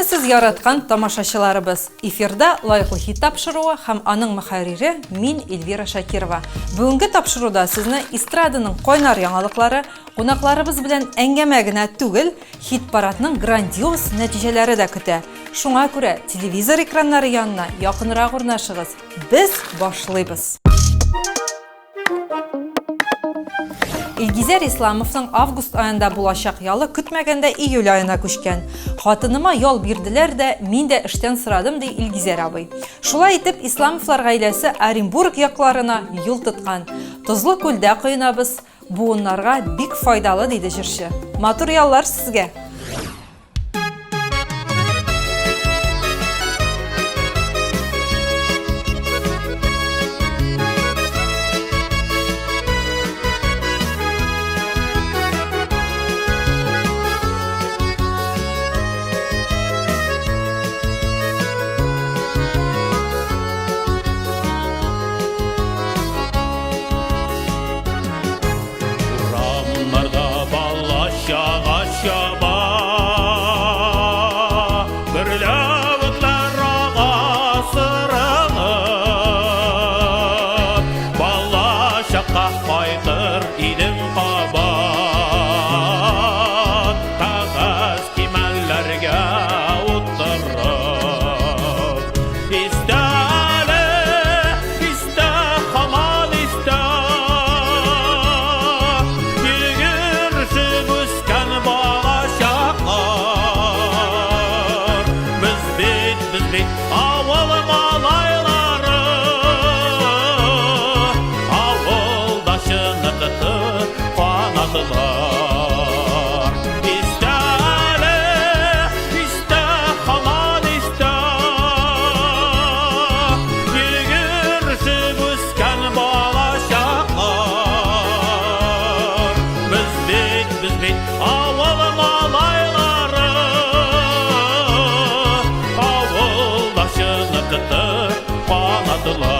Исәнмесез, яраткан тамашачыларыбыз! Эфирда Лаеклы хит тапшыруы һәм аның мөхәррире мин, Эльвира Шакирова. Бүгенге тапшыруда сезне эстраданың кайнар яңалыклары, кунакларыбыз белән әңгәмә генә түгел, хит-парадның грандиоз нәтиҗәләре дә көтә. Шуңа күрә телевизор экраннары янына якынрак урнашыгыз. Без башлыйбыз! Илгизәр Исламовның август аенда булачак ялы көтмәгәндә июль аена күчкән. Хатыныма ял бирделәр дә, мин дә эштән сорадым, ди Илгизәр абый. Шулай итеп, Исламовлар гаиләсе Оренбург якларына юл тоткан. Тозлы күлдә коенабыз, буыннарга бик файдалы, диде җырчы. Матур яллар сезгә! Урамнарда бала чага чаба, Гөрләвекләр ага сырылып, Бала чакка кайтыр идем кабат, Кәгазь кимәлләргә утырып. Истә әле, Истә, һаман истә, Йөгерешеп үскән балачаклар. Без бит, без бит авыл малайлары, Авылда чыныкты канатлар. Истә әле, Истә, һаман истә, Йөгерешеп үскән балачаклар. Без бит, без бит авыл малайлары, Авылда чыныкты канатлар.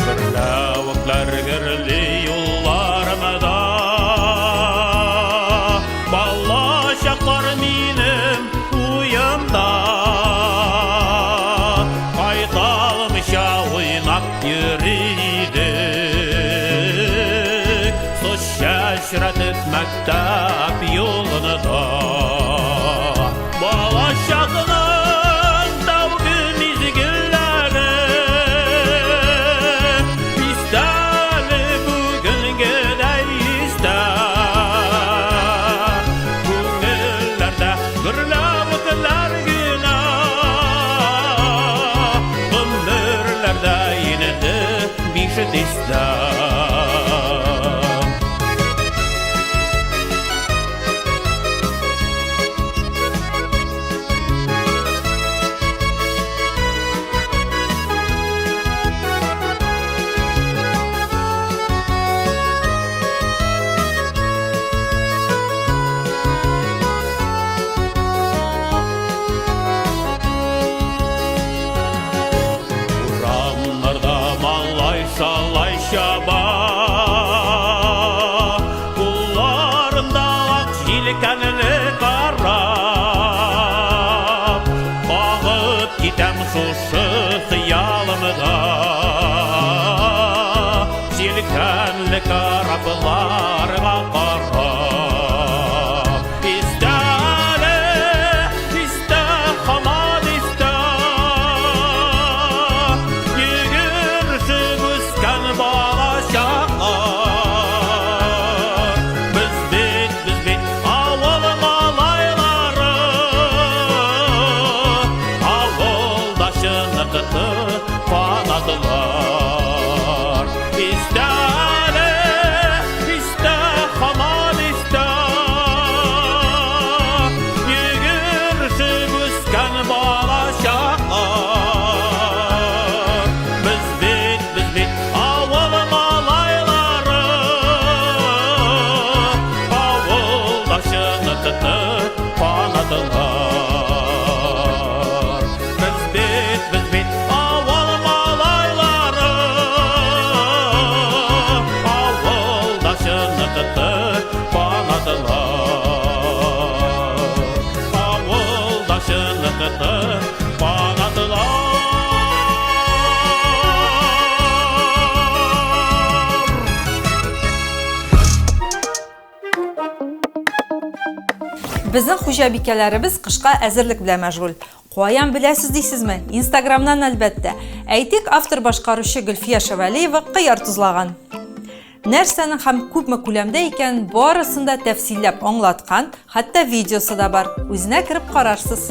Гөрләвекләр гөрли юлларымда, Бала чаклар минем уемда. Кайта алмыйча уйнап йөри идек, Су чәчрәтеп мәктәп юлында. Балачакның тәүге мизгелләре Истә әле бүгенгедәй истә. Күңелләрдә гөрләвекләр генә, Гомерләрдә инде биш дистә. Урамнарда малай-шалай чаба, Кулларында ак җилкәнле кораб. Кагып китәм шушы хыялымда, Җилкәнле корабларга карап. Истә әле, истә, һаман истә, Йөгерешеп үскән балачаклар. Без бит, без бит авыл малайлары, Авылда чыныкты канатлар. Истә әле, истә, һаман истә. Безнең хуҗабикәләребез кышка әзерлек белән мәшгуль. Каян беләсез дисезме? Инстаграмнан, әлбәттә. Әйтик, автор-башкаручы Гөлфия Шәвәлиева кыяр тозлаган. Нәрсәнең һәм күпме күләмдә икәнен барысын да тәфсилләп аңлаткан, хәтта видеосы да бар. Үзенә кереп карарсыз.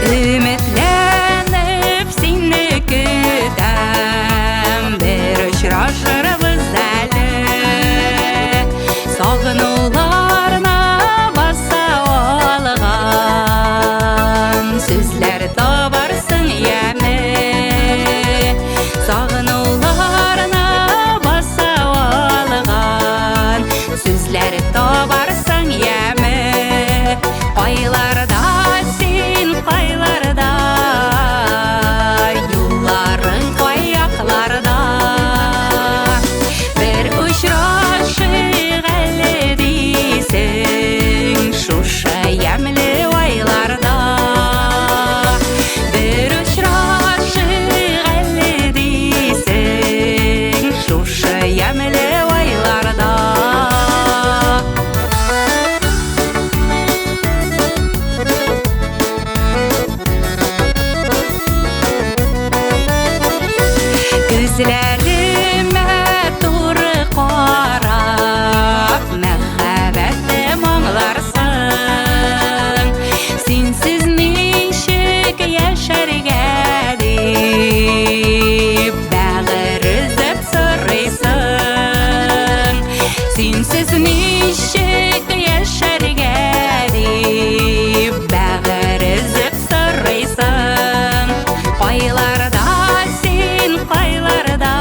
Өметләнеп сине көтәм, бер очрашырбыз әле. Сагынуларны баса алган сүзләр табарсың яме. Сагынуларны баса алган сүзләр табарсың яме. Кайларда син, кайларда, юлларың каякларда? Бер очрашыйк әле дисең, шушы ямьле айларда. Бер очрашыйк әле дисең, шушы ямьле айларда. Күзләремә туры карап, мәхәббәтем аңларсың. Синсез ничек яшәргә дип, бәгырь өзеп сорыйсың. Синсез ничек яшәргә дип, бәгырь өзеп сорыйсың. Кайларда син, кайларда,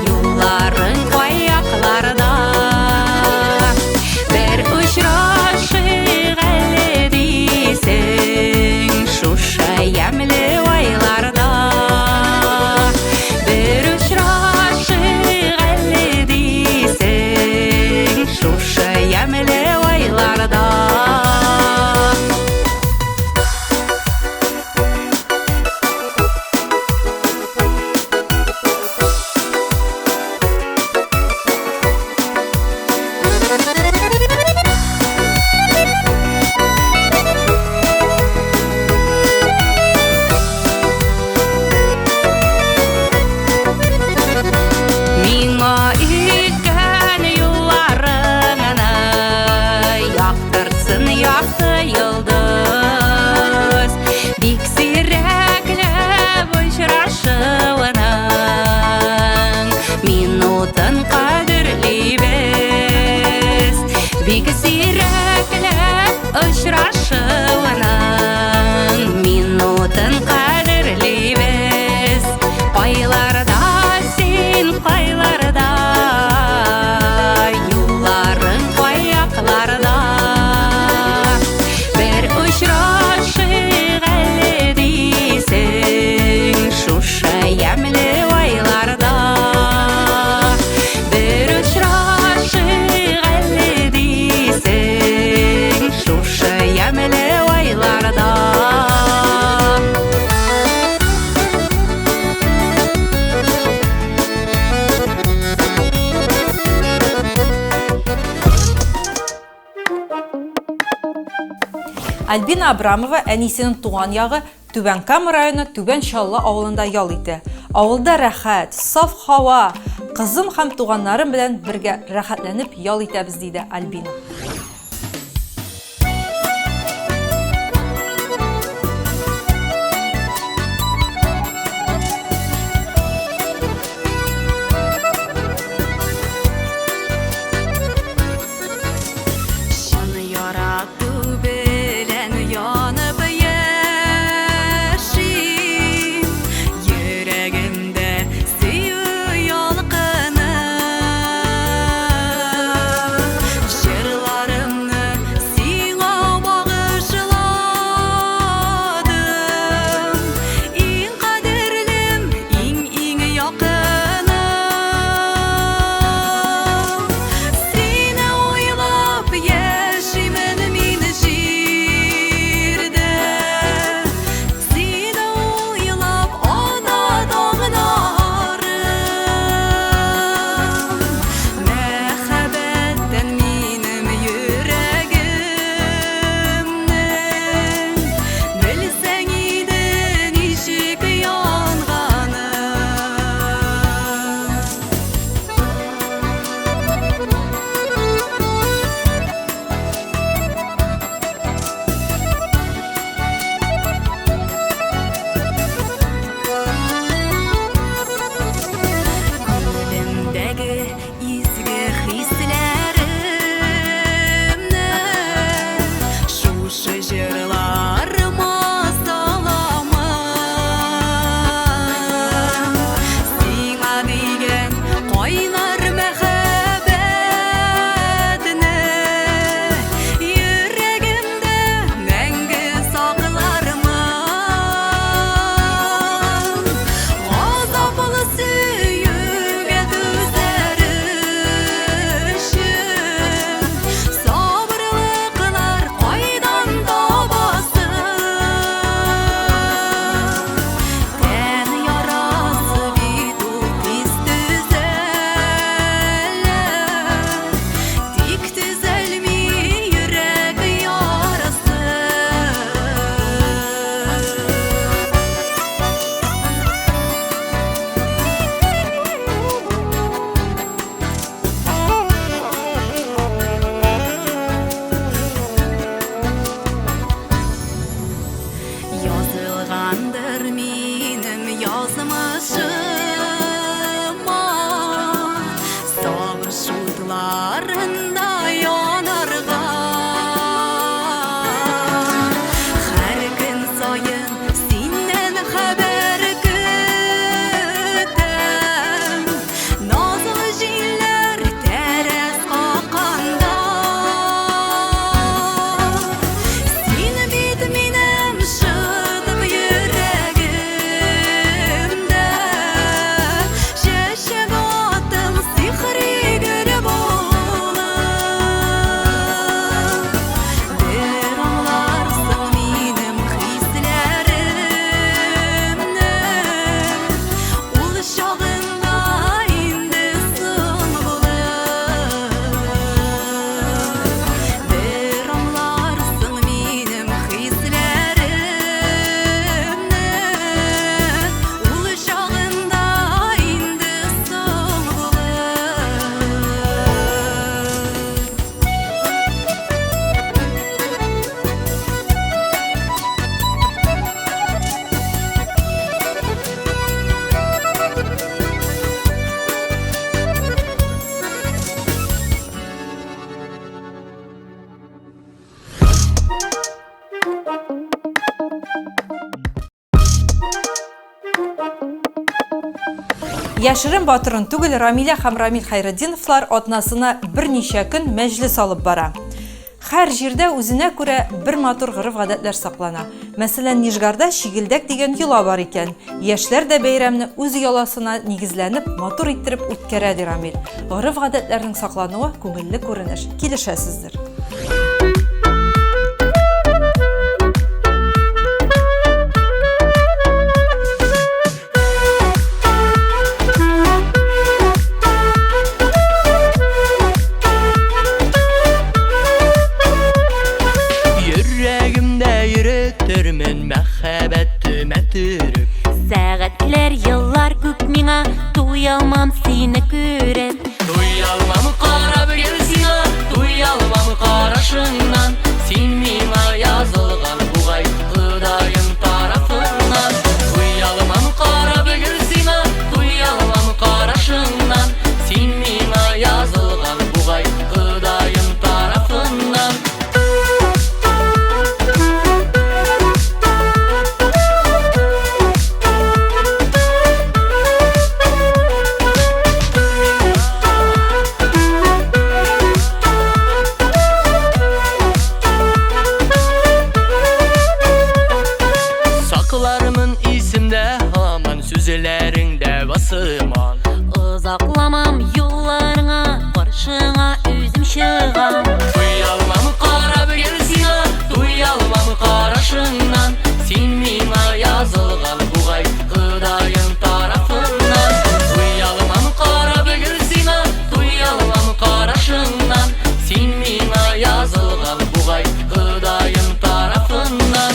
юлларың каякларда? Бер очрашыйк әле дисең, шушы ямьле айларда. Бер очрашыйк әле дисең, шушы ямьле айларда. Миңа үткән юлларыңны яктыртсын якты йолдыз. Бик сирәкләп очрашуының минутын кадерлибез. Бик сирәкләп очрашуының минутын кадерлибез. Кайларда син, кайларда, юлларың каякларда? Бер очрашыйк әле дисең, шушы ямьле айларда. Бер очрашыйк әле дисең, шушы ямьле айларда. Альбина Абрамова әнисенең туган ягы Түбән Кама районы Түбән Чаллы авылында ял итә. Авылда рәхәт, саф һава. Кызым һәм туганнарым белән бергә рәхәтләнеп ял итәбез, диде Альбина. Чын ярату белән янып яшим, йөрәгемдә сөю ялкыны. Җырларым Яшерен батырын түгел, Рамилә һәм Рамил Хәйретдиновлар атнасына берничә көн мәҗлес алып бара. Һәр җирдә үзенә күрә бер матур гореф-гадәтләр саклана. Мәсәлән, Нижгарда чигелдәк дигән йола бар икән. Яшьләр дә бәйрәмне үз йоласына нигезләнеп, матур иттереп үткәрә, ди Рамил. Гореф-гадәтләрнең саклануы күңелле күренеш. Килешәсездер. Йөрәгемдә йөретермен мәхәббәтемә төреп. Сәгатьләр, еллар күп миңа, туялмам сине күреп. Туялмам карап гел сиңа, туялмам карашыңнан. Син миңа язылган бугай, Ходаем тарафыннан. Туялмам карап гел сиңа, туялмам карашыңнан. Син миңа язылган бугай, Ходаем тарафыннан. Саклармын исемдә һаман сүзләрең дәвасыман. Озакламам юлларыңа, каршыңа үзем чыгам. Туялмам карап гел сиңа, туялмам карашыңнан. Син миңа язылган бугай, Ходаем тарафыннан. Туялмам карап гел сиңа, туялмам карашыңнан. Син миңа язылган бугай, Ходаем тарафыннан.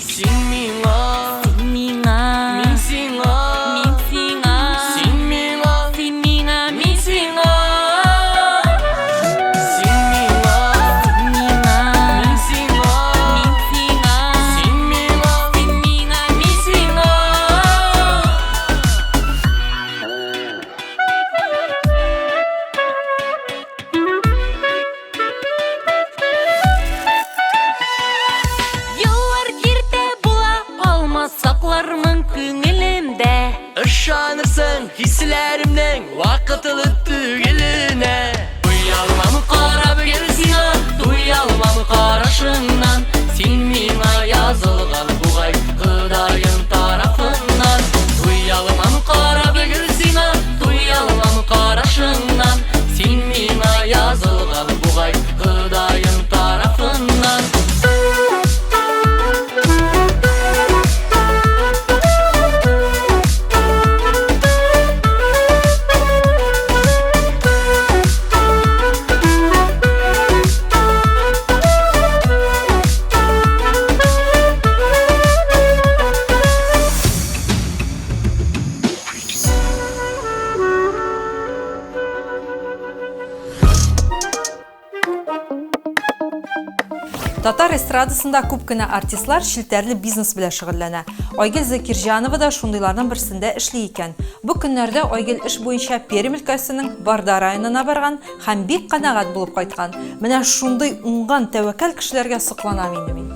Син миңа, Син миңа, мин сиңа, мин сиңа, син миңа, син миңа, мин мин сиңа. Син миңа, син миңа, мин сиңа, мин сиңа, син миңа, син миңа, мин мин сиңа. Еллар киртә була алмас, саклармын күңелемдә. Ышанырсың хисләремнең вакытлы түгеленә. Туялмам карап гел сиңа, туялмам карашыңнан. Син миңа язылган бугай, Ходаем тарафыннан. Туялмам карап гел сиңа, туялмам карашыңнан. Син миңа язылган бугай, Ходаем тарафыннан. Татар эстрадасында күп кенә артистлар челтәрле бизнес белән шөгыльләнә. Айгөл Закирҗанова да шундыйларның берсендә эшли икән. Бу көннәрдә Айгөл эш буенча Пермь өлкәсенең Барда районына барган һәм бик канәгать булып кайткан. Менә шундый уңган, тәвәккәл кешеләргә сокланам инде мин.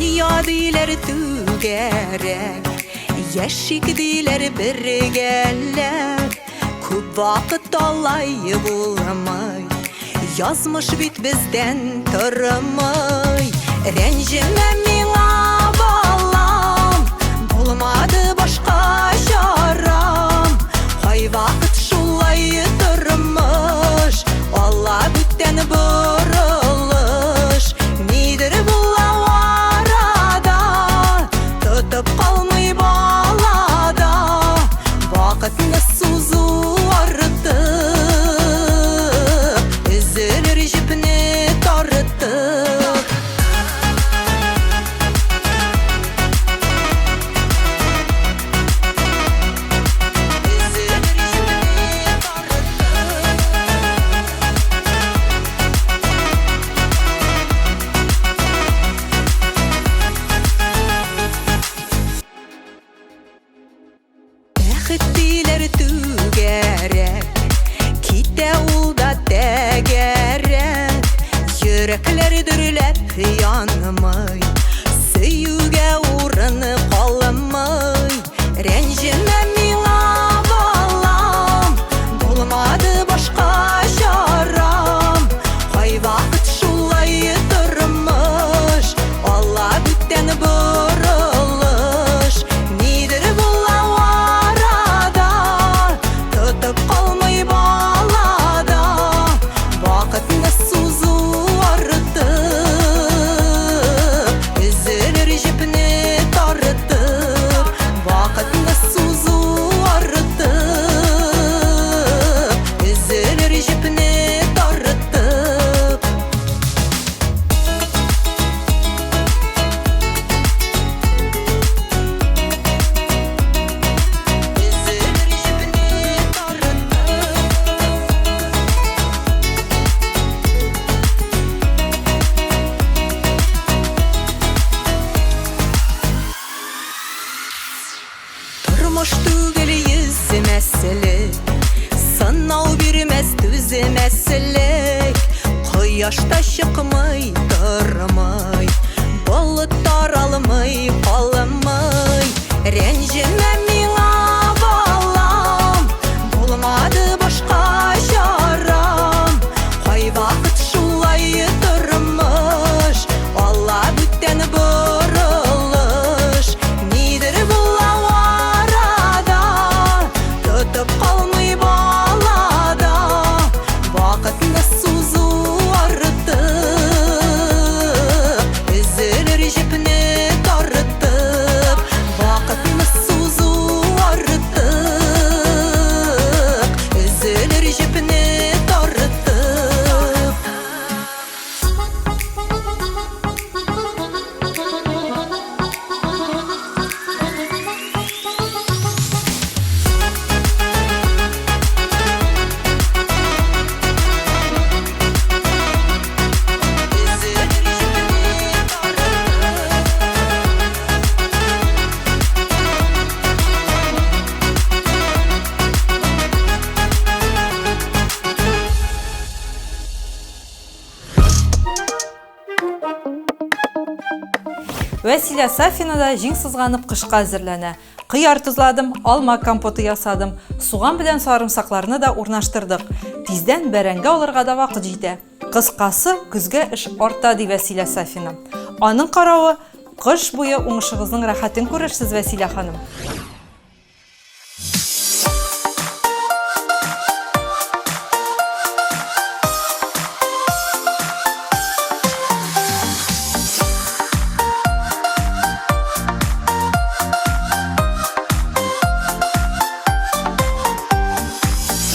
Дөнья диләр түгәрәк, яшик диләр бергәләп. Күп вакыт алай булмый, язмыш бит бездән тормый. Рәнҗемә миңа, балам, булмады башка чарам. Кайвакыт шулай тормыш, Алла бүтән борылыш. Нидер була арада, тотып калмый балада. Вакытны сузу артык, өзелер җепне тартып. Бәхет диләр түгәрәк, Китә ул да тәгәрәп, Йөрәкләр дөрләп янмый, Сөюгә урын калмый. Рәнҗемә миңа, балам, Булмады башка чарам. Кайвакыт шулай тормыш, Ала бүтән борылыш. Нидер була арада, Тотып калмый балада. Вакытны сузу артык, Өзелер җепне тартып. Вакытны сузу артык, Өзелер җепне тартып. Өзелер җепне тартып. Тормыш түгел йөзмәслек, Сынау бирмәс түзмәслек. Кояш та чыкмый тормый, Болыт таралмый калмый. Рәнҗемә миңа, балам, Булмады башка чарам. Кайвакыт шулай тормыш, Ала бүтән борылыш. Нидер була арада, Тотып калмый балада. Вакытны сузу артык, Өзелер җепне тартып. Вакытны сузу артык, Өзелер җепне тартып. Өзелер җепне тартып. Вәсилә Сафина да җиң сызганып кышка әзерләнә. Кыяр тозладым, алма компоты ясадым, суган белән сарымсакларны да урнаштырдык. Тиздән бәрәңге алырга да вакыт җитә. Кыскасы, көзгә эш арта, ди Вәсилә Сафина. Аның каравы, кыш буе уңышыгызның рәхәтен күрерсез, Вәсилә ханым.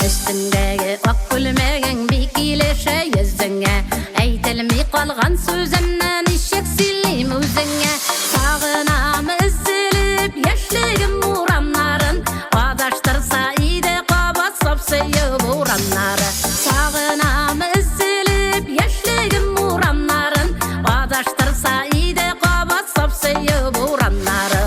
Өстеңдәге ак күлмәгең бик килешә йөзеңә. Әйтелми калган сүземне ничек сөйлим үзеңә? Сагынам өзелеп яшьлегем урамнарын, Адаштырса иде кабат саф сөю бураннары. Сагынам өзелеп яшьлегем урамнарын, Адаштырса иде кабат саф сөю бураннары.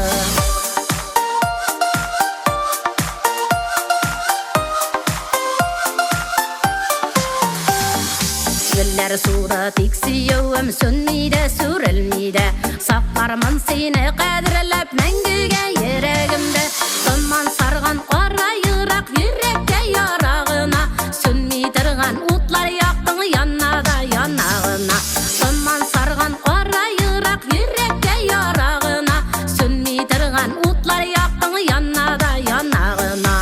Гөлләр суда тик сөюем сүнми дә, сүрелми дә. Саклармын сине кадерләп мәңгегә йөрәгемдә. Томан сарган кара ерак йөрәккә ярагына. Сүнми торган утлар яктың яна да яна гына. Томан сарган кара ерак йөрәккә ярагына. Сүнми торган утлар яктың яна да яна гына.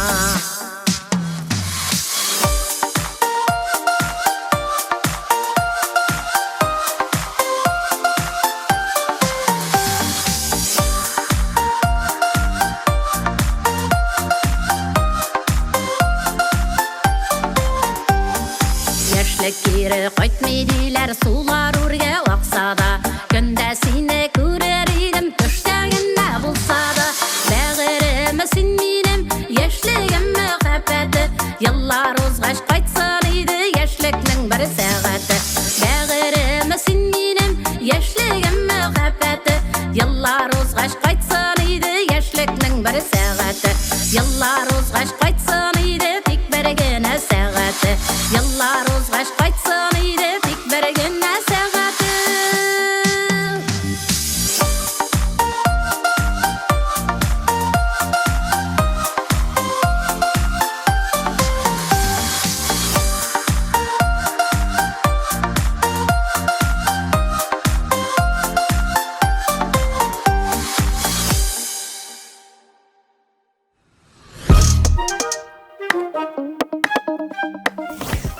Яшьлек кире кайтмый диләр, сулар үргә акса да. Көндә сине күрер идем, төштә генә булса да. Бәгырем, син минем яшьлегем мәхәббәте. Еллар узгач кайтсын иде яшьлекнең бер сәгате. Бәгырем, син минем яшьлегем мәхәббәте. Еллар узгач кайтсын иде яшьлекнең бер сәгате. Еллар узгач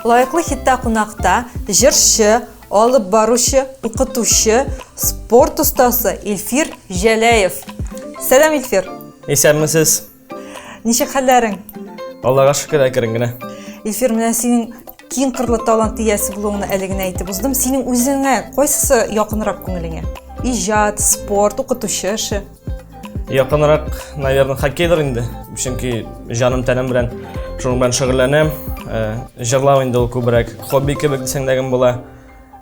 Лаеклы хитта кунакта җырчы, алып баручы, укытучы, спорт остасы Илфир Җәләев. Сәлам, Илфир. Исәнмесез. Ничек хәлләрең? Аллага шөкер, әкрен генә. Илфир, менә синең киң кырлы талант иясе булуыңны әле генә әйтеп уздым. Синең үзеңә кайсысы якынрак күңелеңә? Иҗат, спорт, укытучы эше? Якынрак, наверное, хоккейдыр инде. Чөнки җаным тәнем белән шуның белән шөгыльләнәм. Э, җырлау инде ул күбрәк хобби кебек дисәң дә була.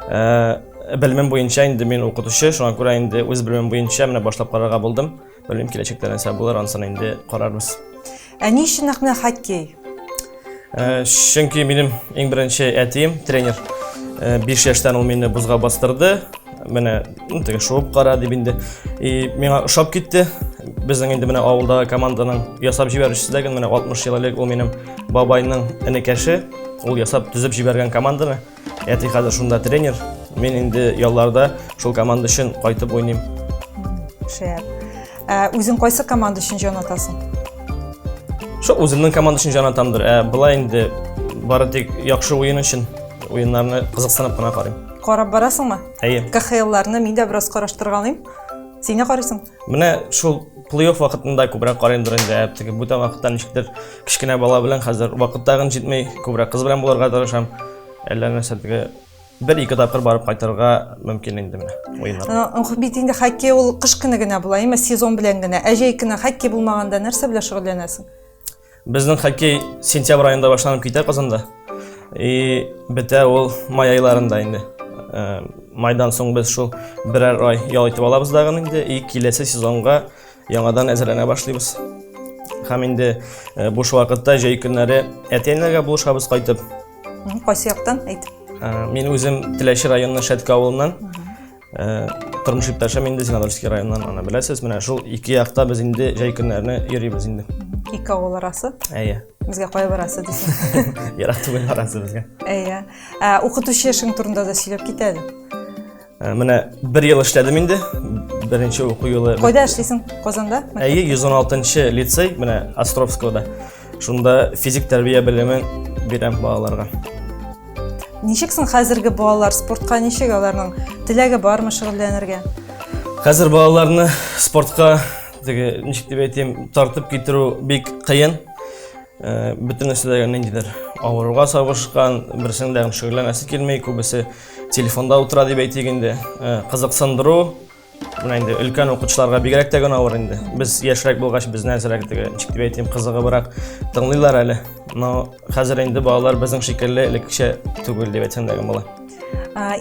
Э, белемем буенча инде мин укытучы, шуңа күрә инде үз белемем буенча менә башлап карарга булдым. Белмим, киләчәктә нәрсә булыр, анысын инде карарбыз. Ә ни өчен нәкъ менә хоккей? Э, чөнки минем иң беренче әтием тренер. 5 э, яшьтән ул мине бозга бастырды. Менә, ну, теге шуып кара дип инде. И миңа ошап китте. Безнең инде менә авылдагы команданың ясап җибәрүчесе дә менә 60 ел элек ул минем бабайның энекәше. Ул ясап төзеп җибәргән команданы. Әти хәзер шунда тренер. Мин инде ялларда шул команда өчен кайтып уйныйм. Шәп. Ә, үзең кайсы команда өчен җан атасың? Шул үземнең команда өчен җан атамдыр. Ә былай инде бары тик яхшы уен өчен уеннарны кызыксынып кына карыйм. Карап барасыңмы? Әйе. КХЛларны мин дә бераз караштыргалыйм. Син дә карыйсың? Менә шул плей-офф вакытында күбрәк карыймдыр инде. Ә теге бүтән вакытта ничектер кечкенә бала белән хәзер вакыт тагын җитми, күбрәк кыз белән булырга тырышам. Әллә нәрсә теге бер-ике тапкыр барып кайтырга мөмкин инде менә уеннарга. Бит инде хоккей ул кыш көне генә була, әмма сезон белән генә. Ә җәй көне хоккей булмаганда нәрсә белән шөгыльләнәсең? Безнең хоккей сентябрь аенда башланып китә Казанда. И бетә ул май айларында инде. Э, майдан соң без шул берәр ай ял итеп алабыз дагын инде и киләсе сезонга яңадан әзерләнә башлыйбыз. Һәм инде э, буш вакытта җәй көннәре әти-әниләргә булышабыз кайтып. Кайсы яктан әйт? Э, мин үзем Теләче районының Шәтке авылыннан. Э, тормыш иптәшем инде Зеленодольский районыннан, аны беләсез. Менә шул ике якта без инде җәй көннәрне йөрибез инде. Ике авыл арасы? Әйе. Безгә кая барасы дисең? Ерак түгел арасы безгә. Әйе. Ә, укытучы эшең турында да сөйләп кит әле. Э, менә бер ел эшләдем инде. Беренче уку елы. Кайда эшлисең? Казанда? Әйе, 116 лицей, менә Островскода. Шунда физик тәрбия белемен бирәм балаларга. Ничек соң хәзерге балалар спортка ничек аларның теләге бармы шөгыльләнергә? Хәзер балаларны спортка теге ничек дип әйтим, тартып китерү бик кыен. Э, бөтенесе дә ниндидер авыруга сабышкан, берсенең дә шөгыльләнәсе килми, күбесе телефонда утыра дип әйтик инде. Э, кызыксындыру Менә инде өлкән укучыларга бигрәк тә генә авыр инде. Без яшьрәк булгач, безне әзрәк теге, ничек дип әйтим, кызыгыбрак тыңлыйлар әле. Но хәзер инде балалар безнең шикелле элеккечә түгел дип әйтсәң дә була.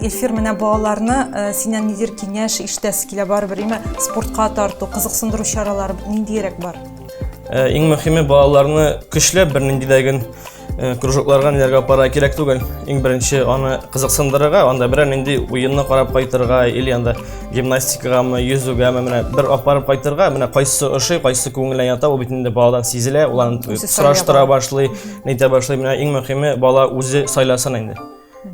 Илфир, менә балаларны э, синнән нидер киңәш ишетәсе килә барыбер, име спортка тарту, кызыксындыру чаралары ниндиерәк бар? Э, иң мөһиме балаларны көчләп бернинди дә Э, кружокларга ниләргә апарга кирәк түгел. Иң беренче аны кызыксындырырга, анда берәр нинди уенны карап кайтырга или анда гимнастикагамы, йөзүгәме, менә бер апарып кайтырга, менә кайсысы ошый, кайсысы күңеленә ята, ул бит инде баладан сизелә, ул аны сораштыра башлый, нитә башлый. Менә иң мөһиме бала үзе сайласын инде.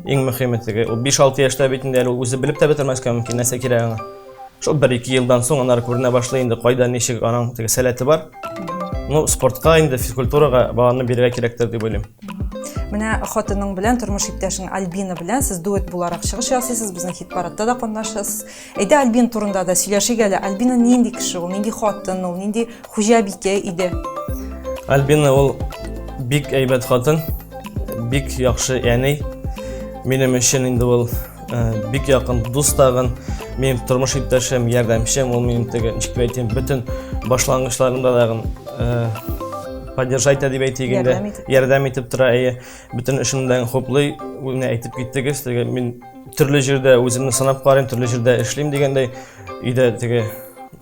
Иң мөһиме теге, ул 5-6 яшьтә бит инде әле ул үзе белеп тә бетермәскә мөмкин, нәрсә кирәк аңа. Шул бер-ике елдан соң аннары күренә башлый инде кайда ничек аның теге сәләте бар. Ну, спортка инде физкультурага баланы бирергә кирәктер дип уйлыйм. Менә хатының белән, тормыш иптәшең Альбина белән сез дуэт буларак чыгыш ясыйсыз, безнең хит-парадта да катнашасыз. Әйдә Альбина турында да сөйләшик әле. Альбина нинди кеше ул, нинди хатын ул, нинди хуҗабикә иде? Альбина ул бик әйбәт хатын, бик яхшы әни. Минем өчен инде ул Э, бик якын дус тагын минем тормыш иптәшем ярдәмчем ул минем теге ничек дип әйтим бөтен башлангычларымда тагын э, поддержать итә дип әйтик инде ярдәм итеп тора әйе бөтен эшемдә хуплый менә әйтеп киттегез теге мин төрле җирдә үземне сынап карыйм төрле җирдә эшлим дигәндәй өйдә теге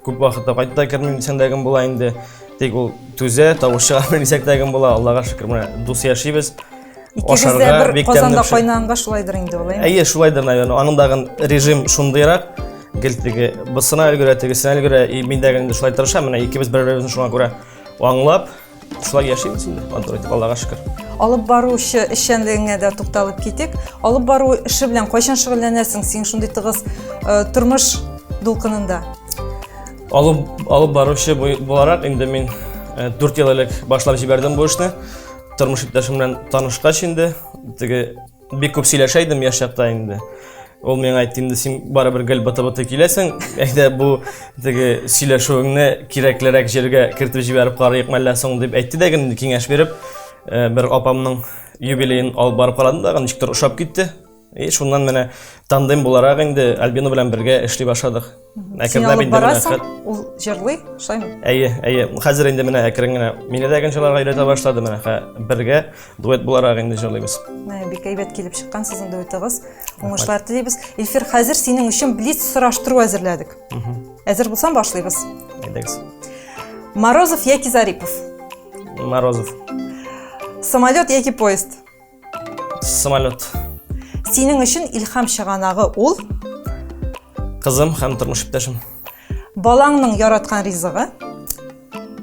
күп вакытта кайтып та кермим дисәң дә була инде тик ул түзә тавыш чыгармый дисәк тә була аллага шөкер менә дус яшибез Икегез дә бер казанда кайнаганга шулайдыр инде ул, әйме? Әйе, шулайдыр, наверное. Аның дагын режим шундыйрак. Гел теге бысына өлгерә, тегесенә өлгерә. И мин дә инде шулай тырышам. Менә икебез бер-беребезне шуңа күрә аңлап, шулай яшибез инде. Матур итеп, Аллага шөкер. Алып баручы эшчәнлегеңә дә тукталып китик. Алып бару эше белән кайчан шөгыльләнәсең? Син шундый тыгыз э, тормыш дулкынында. Алып, алып баручы буларак инде мин 4 э, ел элек башлап җибәрдем бу эшне. Тормыш иптәшем белән танышкач инде, теге бик күп сөйләшә идем яшь чакта инде. Ул миңа әйтте инде, син барыбер гел быты-быты киләсең, әйдә бу теге сөйләшүеңне кирәклерәк җиргә кертеп җибәреп карыйк мәллә соң дип әйтте дә инде киңәш биреп, бер апамның юбилеен алып барып карадым да, ничектер ошап китте. И шуннан менә тандем буларак инде Альбина белән бергә эшли башладык. Син алып барасың, ул җырлый, шулаймы? Әйе, әйе. Хәзер инде менә әкрен генә мине дә җырларга өйрәтә башлады менә. Бергә дуэт буларак инде җырлыйбыз. Менә бик әйбәт килеп чыккан сезнең дуэтыгыз. Уңышлар телибез. Илфир, хәзер синең өчен блиц сораштыру әзерләдек. Әзер булсаң башлыйбыз. Әйдәгез. Морозов яки Зарипов? Морозов. Самолет яки поезд? Самолет. Синең өчен илһам чыганагы ул? Кызым һәм тормыш иптәшем. Балаңның яраткан ризыгы?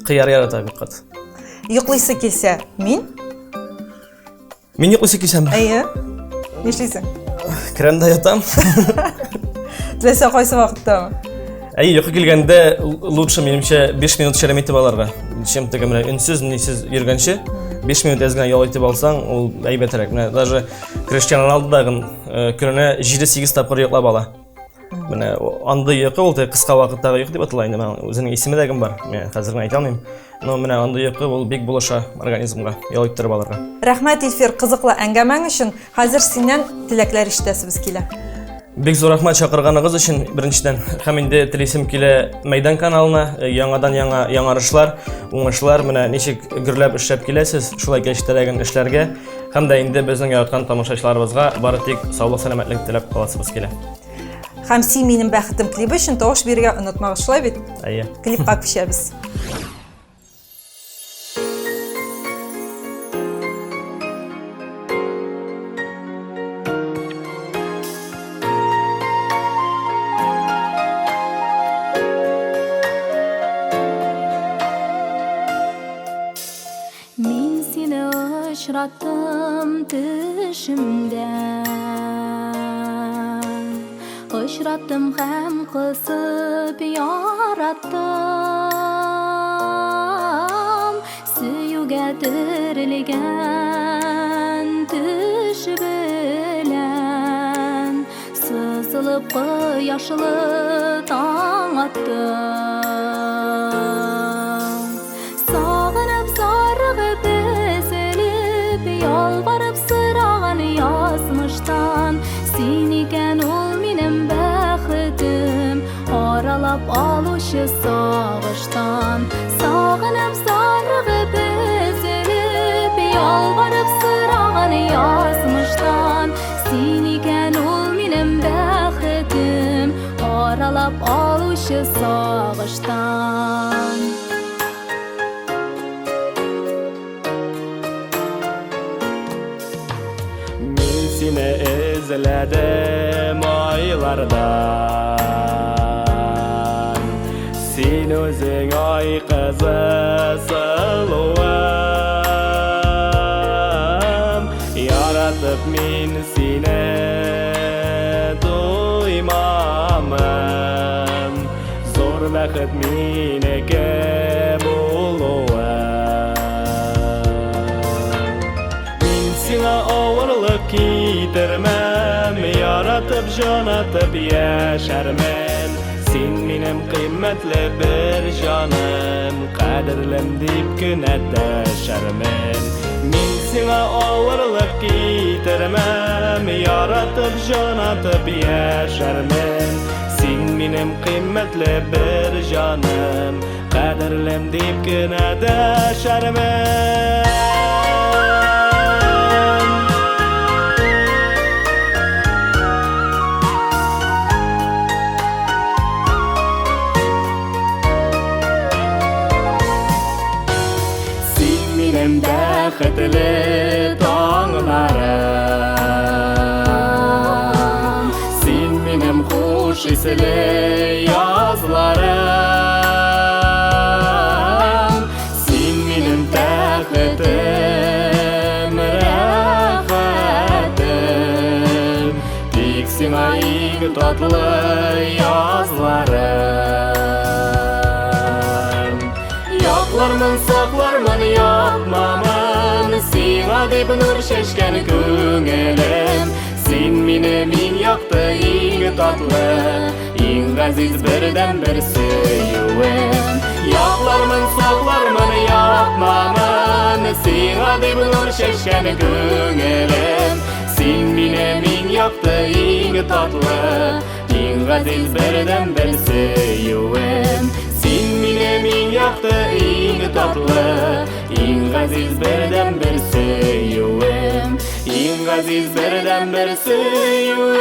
Кыяр ярата бик кат. Йоклыйсы килсә, мин? Мин йоклыйсы килсәм? Әйе. Нишлисең? Керәм дә ятам. Теләсә кайсы вакытта. Әйе, йокы килгәндә лучше, минемчә, 5 минут шәрәм итеп алырга. Чем теге менә өнсез, нисез йөргәнче, 5 минут әз генә ял итеп алсаң, ул әйбәтрәк. Менә даже Криштиану Роналду да көненә 7-8 тапкыр йоклап ала. Менә андый йокы ул теге кыска вакыттагы йокы дип атала инде, менә үзенең исеме дә кем бар. Мен хәзер генә әйтә алмыйм. Но менә андый йокы ул бик булыша организмга, ял иттереп алырга. Рәхмәт, Илфир, кызыклы әңгәмәң өчен. Хәзер синнән теләкләр ишетәсебез килә. Бик зур рәхмәт чакырганыгыз өчен, беренчедән. Һәм инде телисем килә Мәйдан каналына яңадан-яңа яңарышлар, уңышлар, менә ничек гөрләп эшләп киләсез, шулай киләчәктә эшләргә. Һәм дә инде безнең яраткан тамашачыларыбызга бары тик саулык, сәламәтлек теләп каласыбыз килә. Һәм син минем бәхетем клибы өчен тавыш бирергә онытмагыз, шулай бит? Әйе. Клипка күчәбез. Мин сине очраттым төшемдә. Очраттым һәм кысып яраттым. Сөюгә терелгән төш белән Сызылып кояшлы таң атты. Сагынып, зарыгып, өзелеп, ялварып сораган язмыштан, син икән ул минем бәхетем, аралап алучы сагыштан. Сагынып, зарыгып, өзелеп, ялварып сораган язмыштан, син икән ул минем бәхетем, аралап алучы сагыштан. Мин сине эзләдем айлардан. Син үзең ай кызы сылуым. Яратып мин сине туймамын. Зур бәхет минеке булуы. Мин сиңа авырлык китермәм, яратып, җанатып яшәрмен. Син минем кыйммәтле бер җаным, кадерлем дип кенә дәшәрмен. Мин сиңа авырлык китермәм, яратып, җанатып яшәрмен. Син минем кыйммәтле бер җаным, кадерлем дип кенә дәшәрмен. Син минем бәхетле таңнарым, син минем хуш исле язларым, син минем тәхетем, рәхәтем, тик сиңа иң татлы язларым. Яклармын, саклармын, япмамын Сиңа дип нур чәчкән күңелем. Син минем иң якты, иң татлы, Иң газиз бердәнбер сөюем. Яклармын, саклармын, япмамын Сиңа дип нур чәчкән күңелем. Син минем иң якты, иң татлы, Иң газиз бердәнбер сөюем. Син минем иң якты, иң татлы, Иң газиз бердәнбер сөюем. Иң газиз бердәнбер сөюем.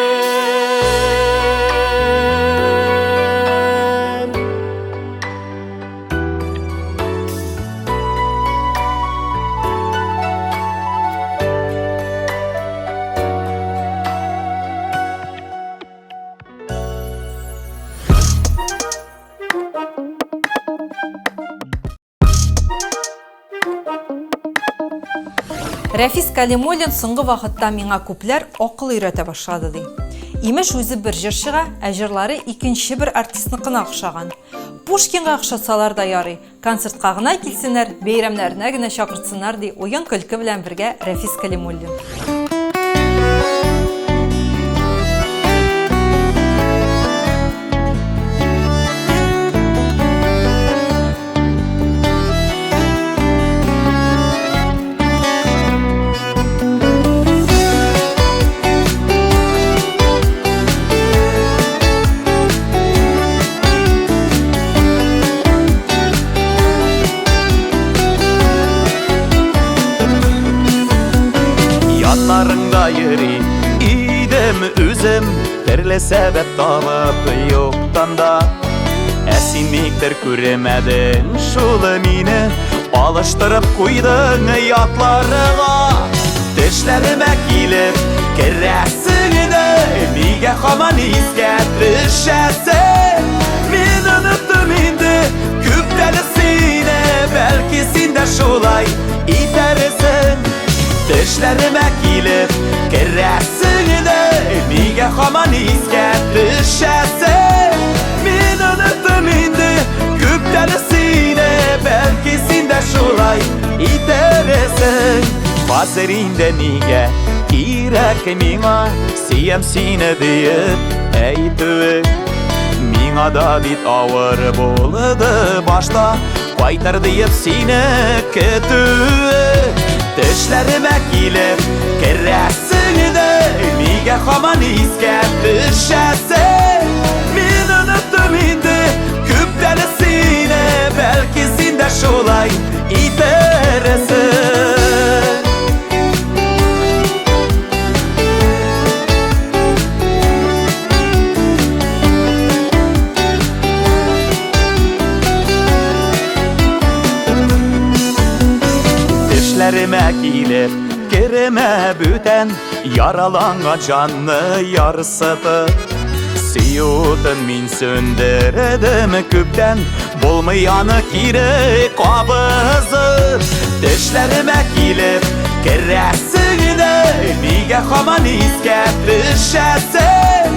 Рәфис Калимуллин соңгы вакытта миңа күпләр акыл өйрәтә башлады ди. Имеш үзе бер җырчыга, ә җырлары икенче бер артистныкына охшаган. Пушкинга охшатсалар да ярый, концертка гына килсеннәр, бәйрәмнәренә генә чакыртсыннар ди уен-көлке белән бергә Рәфис Калимуллин. Яннарыңда йөри идем үзем, Төрле сәбәп табып юктан да. Ә син никтер күрмәдең шул мине, Алыштырып куйдың ятларыңа. Төшләремә килеп керәсең иде, Нигә һаман искә төшәсең? Мин оныттым инде күптән сине, Бәлки син дә шулай итәрсең. Төшләремә килеп керәсең иде, Нигә һаман искә төшәсең? Мин оныттым инде күптән сине, Бәлки син дә шулай итәрсең. Хәзер инде нигә кирәк миңа Сөям сине диеп әйтүе? Миңа да бит авыр булды башта Кайтыр диеп сине көтүе. Төшләремә килеп керәсең иде, Нигә һаман искә төшәсең? Мин оныттым инде күптән сине, Бәлки син дә шулай итәрсең. Төшләремә килеп кермә бүтән, Яраланган җанны ярсытып. Сөю утын мин сүндердем күптән, Булмый аны кире кабызып. Төшләремә килеп керәсең иде, Нигә һаман искә төшәсең?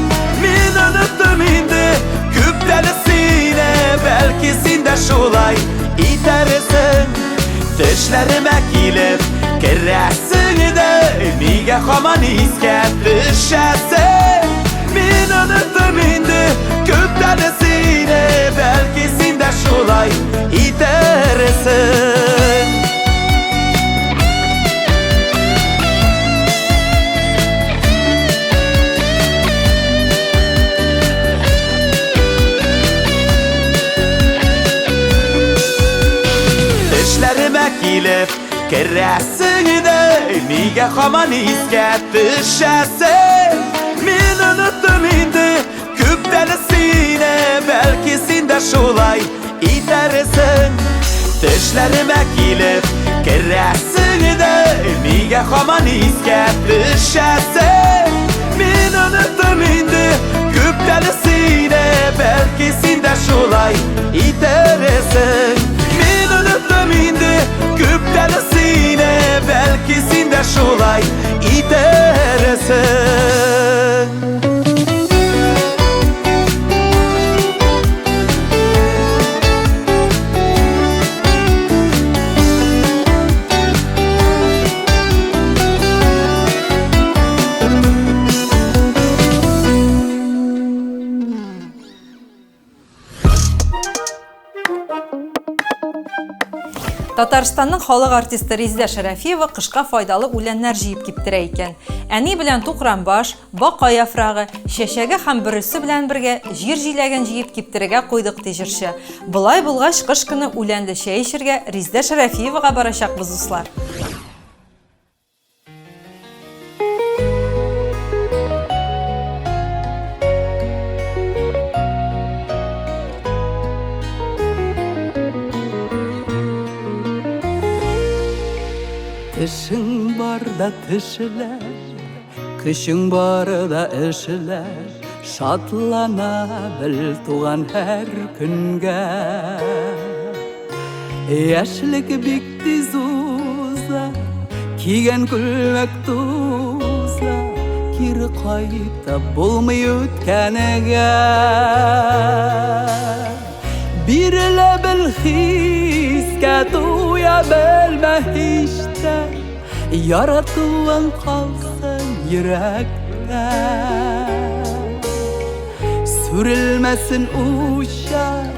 Мин оныттым инде күптән сине, Бәлки син дә шулай итәрсең. Төшләремә килеп керәсең иде, Нигә һаман искә төшәсең? Мин оныттым инде күптән сине, Бәлки син дә шулай итәрсең. Төшләремә килеп керәсең иде, Нигә һаман искә төшәсең? Мин оныттым инде күптән сине, Бәлки син дә шулай итәрсең. Төшләремә килеп керәсең иде, Нигә һаман искә төшәсең? Мин оныттым инде күптән сине, Бәлки син дә шулай итәрсең. Мин оныттым инде күптән сине, Бәлки син дә шулай итәрсең. Татарстанның халык артисты Резидә Шәрәфиева кышка файдалы үләннәр җыеп киптерә икән. Әни белән тукранбаш, бака яфрагы, чәчәге һәм бөресе белән бергә җир җиләген җыеп киптерергә куйдык, ди җырчы. Болай булгач, кыш көне үләнле чәй эчергә Резидә Шәрәфиевага барачакбыз, дуслар. Тешең бар да тешлә, көчең бар да эшлә, шатлана бел туган һәр көнгә. Яшьлек бик тиз уза, кигән күлмәк туза, кире кайтып булмый үткәнегә. Бирелә бел хискә, туя белмә һич тә, яратуың калсын йөрәктә. Сүрелмәсен учак,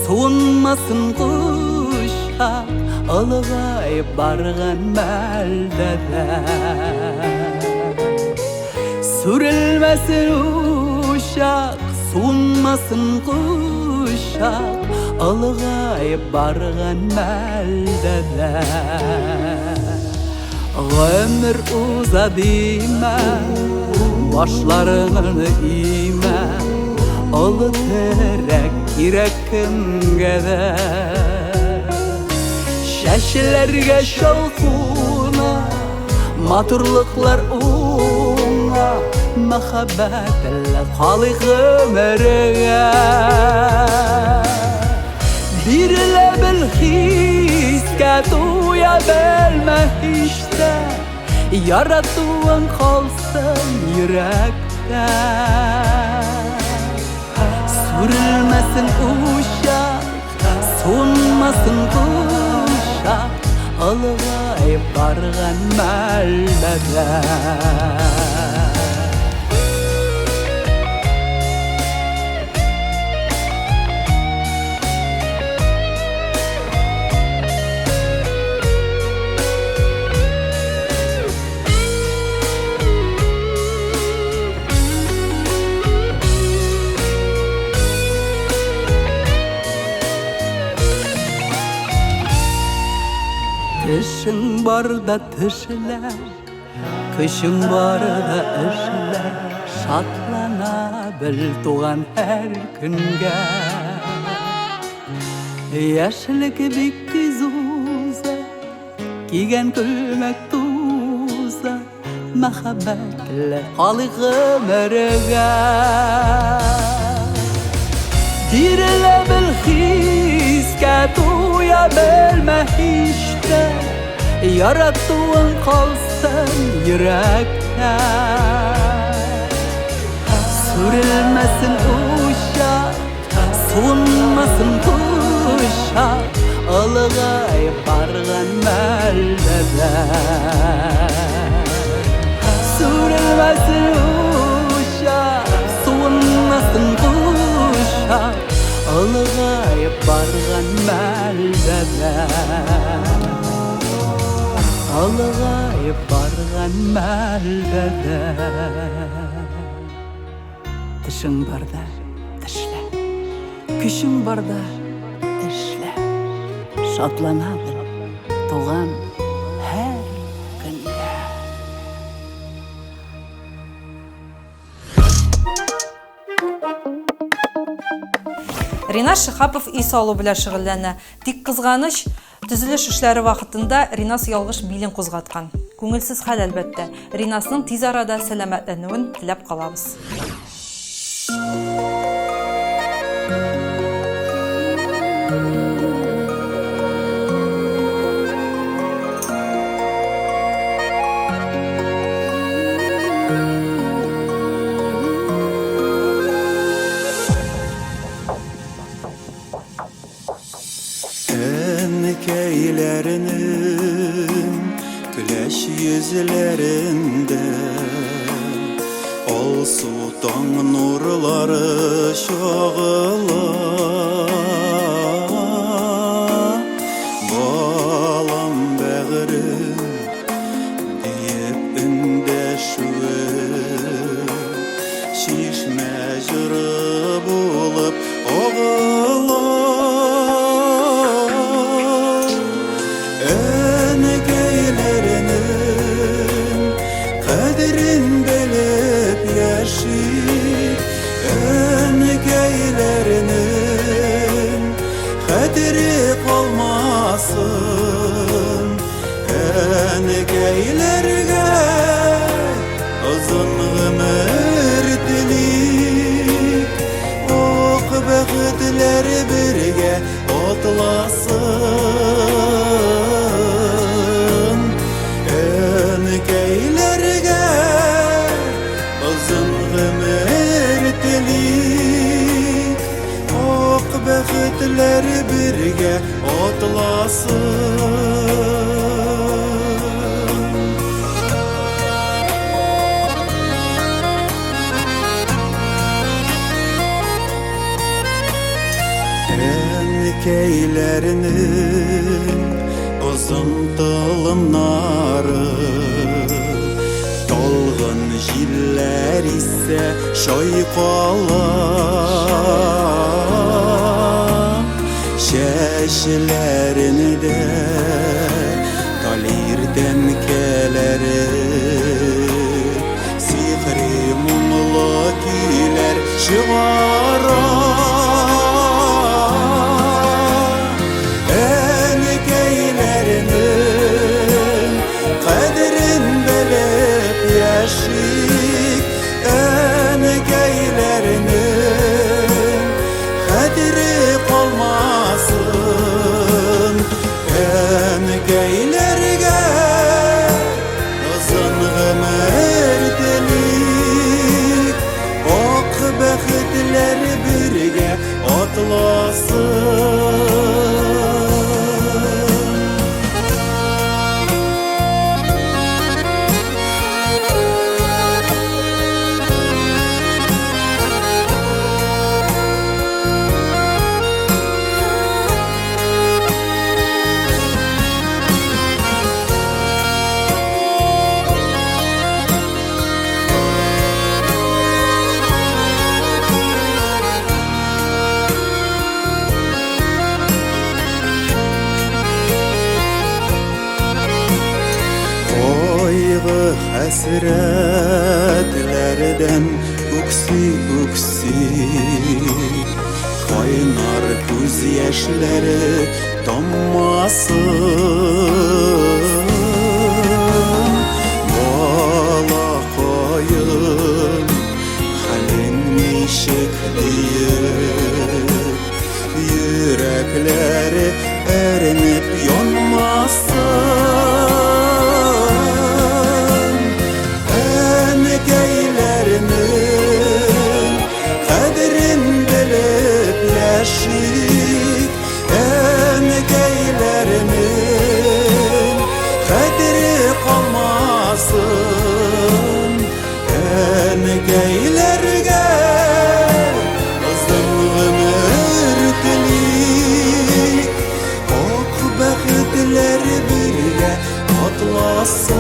Суынмасын кочак, Олыгаеп барган мәлдә дә. Сүрелмәсен учак, суынмасын кочак, Олыгаеп барган мәлдә дә. Гомер уза димә, башларыңны имә, Олы терәк кирәк кемгә дә. Чәчләргә чал куна, матурлыклар уңа, Мәхәббәтле калыйк гомергә. Бирелә бел хискә, туя белмә һич тә, Яратуың калсын йөрәктә. Сүрелмәсен учак, суынмасын кочак, Олыгаеп барган мәлдә дә. Тешең барда тешлә, Көчең бар да эшлә, Шатлана бел туган һәр көнгә. Яшьлек бик тиз уза, Кигән күлмәк туза, Мәхәббәтле калыйк гомергә. Бирелә бел хискә, туя белмә һич тә, Яратуың калсын йөрәктә. Сүрелмәсен учак, суынмасын кочак, Олыгаеп барган мәлдә дә. Сүрелмәсен учак, суынмасын кочак, Олыгаеп барган мәлдә дә. Олыгаеп барган мәлдә дә. Тешең барда тешлә, көчең барда эшлә. Шатлана бел, туган һәр көнгә. Ринас Шихапов өй салу белән шөгыльләнә. Тик кызганыч, төзелеш эшләре вакытында Ринас ялгыш билен кузгаткан. Күңелсез хәл, әлбәттә. Ринасның тиз арада сәламәтләнүен теләп калабыз. Әнкәйләренең көләч йөзләрендә Алсу таң нурлары чагыла. бәгърем диеп эндәшүе Чишмә җыры булып агыла. Әнкәйләренең кадерен белеп яши, Әнкәйләренең хәтере калмасын. Әнкәйләргә озын гомер телик, Ак бәхетләр бергә атласын. Әнкәйләргә озын гомер телик, Ак бәхетләр бергә атласын. Әнкәйләрнең озын толымнары Талгын җилләр исә чайкала. Чәчләрендә талир тәнкәләре Сихри моңлы көйләр чыгара. Әнкәйләрнең кадерен белеп яшик, Әнкәйләрнең хәтере калмасын. Әнкәйләргә озын гомер телик, Ак бәхетләр бергә атласын. Кайгы хәсрәтләрдән үкси-үкси, Кайнар күз яшьләре таммасын. Балакаем, хәлең ничек диеп, Йөрәкләре әрнеп янмасын. Әнкәйләрнең кадерен белеп яшик, Әнкәйләрнең хәтере калмасын. Әнкәйләргә озын гомер телик, Ак бәхетләр бергә атласын.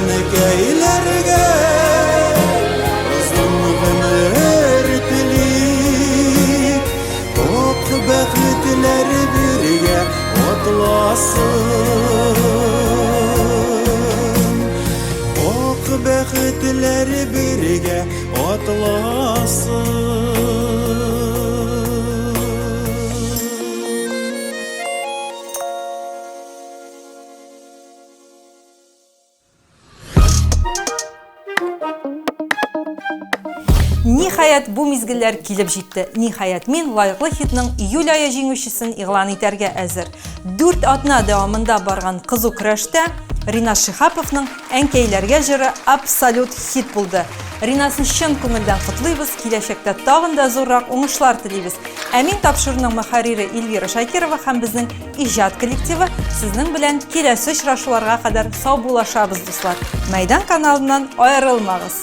Әнкәйләргә озын гомер телик, Ак бәхетләр бергә атласын. Ак бәхетләр бергә атласын. Ниһаять, бу мизгелләр килеп җитте. Ниһаять, мин лаеклы хитның июль ае җиңүчесен игълан итәргә әзер. Дүрт атна дәвамында барган кызу көрәштә Ринас Шиһаповның Әнкәйләргә җыры абсолют хит булды. Ринасны чын күңелдән котлыйбыз, киләчәктә тагын да зуррак уңышлар телибез. Ә мин тапшыруның мөхәррире Эльвира Шакирова һәм безнең иҗат коллективы сезнең белән киләсе очрашуларга кадәр саубуллашабыз, дуслар. Мәйдан каналыннан аерылмагыз.